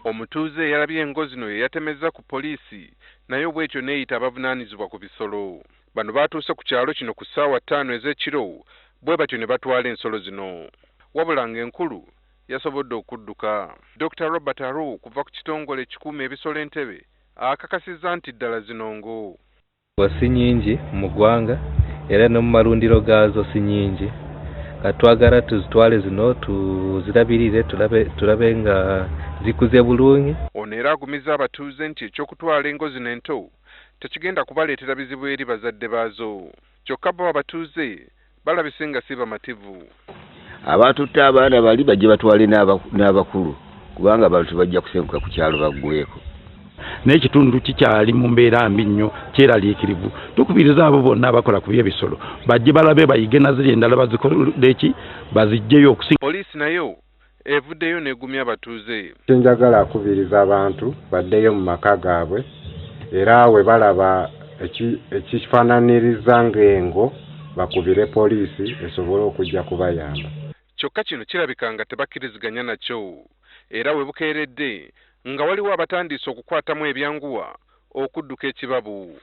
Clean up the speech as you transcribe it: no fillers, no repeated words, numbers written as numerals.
Omutuuze eyalabye engo zino ye yatemezza ku poliisi nayo bw'etyo n'eyita abavunaanyizibwa ku bisolo. Bano baatuuse ku kyalo kino ku ssaawa ttaano ez'ekiro bwe batyo ne batwala ensolo zino. Wabula ng'enkulu yasobodde okudduka. Dokita Robert Aruu okuva ku kitongole ekikuuma ebisolo e Ntebe akakasizza nti ddala zino ngo. Engo si nnyingi mu ggwanga era ne mu malundiro gaazo si nnyingi. Kati twagala tuzitwale zino tuzirabirire tulabe, tulabe nga zikuze bulungi. Ono era agumizza abatuuze nti eky'okutwala engo zino ento tekigenda kubaleetera bizibu eri bazadde baazo. Kyokka bo abatuuze balabise nga si bamativu. Abatutte abaana bali bajje batwale n'abakulu kubanga abantu tebajja kusenguka ku kyalo baggweko. Naye ekitundu kikyali mu mbeera mbi nnyo, kyeraliikirivu. Tukubiriza abo bonna abakola ku by'ebisolo bajje balabe bayige na ziri endala bazikole ki baziggyeyo okusinga. Poliisi nayo evuddeyo n'egumya abatuuze. Kye njagala kubiriza abantu baddeyo mu maka gaabwe era we balaba ekifaananiriza ng'engo bakubire poliisi esobole okujja kubayamba. Kyokka kino kirabika nga tebakkiriziganya nakyo era we bukeeredde nga waliwo abatandiise okukwatamu ebyanguwa okudduka ekibabu.